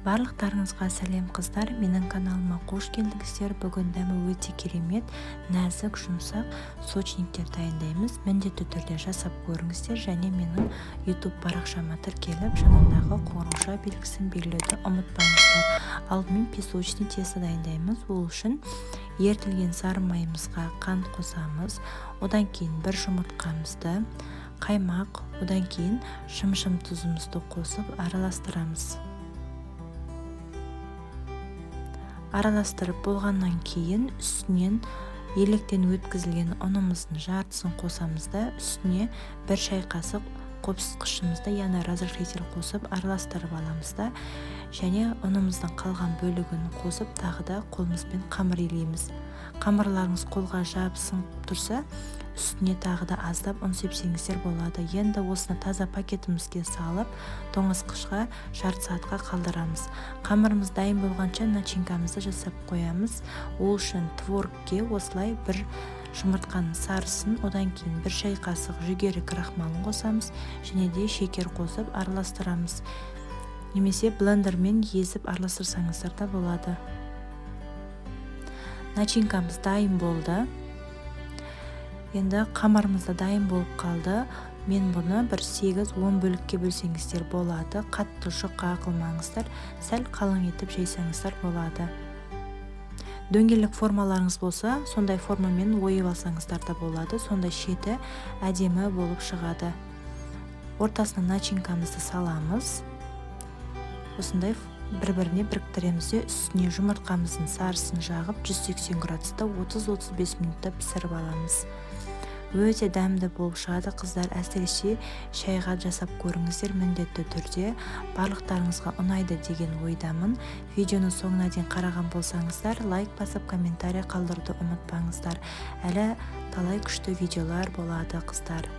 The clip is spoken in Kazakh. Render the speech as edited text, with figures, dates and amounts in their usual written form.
Барлықтарыңызға сәлем, қыздар! Менің каналыма қош келдіңіздер! Бүгін дәмі өте керемет, нәзік, жұмсақ сочниктер дайындаймыз. Міндетті түрде жасап көріңіздер және менің YouTube парақшама тіркеліп, жанындағы қоңыраушаа белгісін белгілеуді ұмытпаңыздар. Алдымен песочный тесто дайындаймыз. Ол үшін ерітілген сары майымызға қант қосамыз, одан кейін бір жұмыртқамызды, қаймақ, одан кейін шымшым тұзымызды қосып араластырамыз. Араластырып болғаннан кейін үстінен електен өткізілген ұнымыздың жартысын қосамыз да, үстіне бір шай қасық қопсытқышымызды, яғни разрыхлитель қосып араластырып аламыз да, және ұнымыздың қалған бөлігін қосып, тағы да қолымызбен қамыр илейміз. Қамырларыңыз қолға жабысып тұрса, үстіне тағы да аздап ұн сепсеңіздер болады. Енді осыны таза пакетімізге салып, тоңазытқышқа жарты сағатқа қалдырамыз. Қамырымыз дайын болғанша, начинкамызды жасап қоямыз. Ол үшін творогке осылай бір жұмыртқаның сарысын, одан кейін бір шай қасық жүгері крахмалын қосамыз және де шекер қосып араластырамыз немесе блендермен езіп араластырсаңыздар да болады. Начинкамыз дайын болды. Енді қамырымыз да дайын болып қалды. Мен бұны бір 8-10 бөлікке бөлсеңіздер болады. Қатты жұқа қылмаңыздар, сәл қалың етіп жайсаңыздар болады. Дөңгелек формаларыңыз болса, сондай формамен ойып алсаңыздар да болады. Сондай шеті әдемі болып шығады. Ортасына начинкамызды саламыз, осындай бір-біріне біріктіреміз де, үстіне жұмыртқамыздың сарысын жағып, 180 градуста 30-35 минутта пісіріп аламыз. Өте дәмді болып шығады, қыздар. Әсіресе шайға жасап көріңіздер міндетті түрде. Барлықтарыңызға ұнайды деген ойдамын. Видеоны соңына дейін қараған болсаңыздар, лайк басып, комментарий қалдыруды ұмытпаңыздар. Әлі талай күшті видеолар болады, қыздар.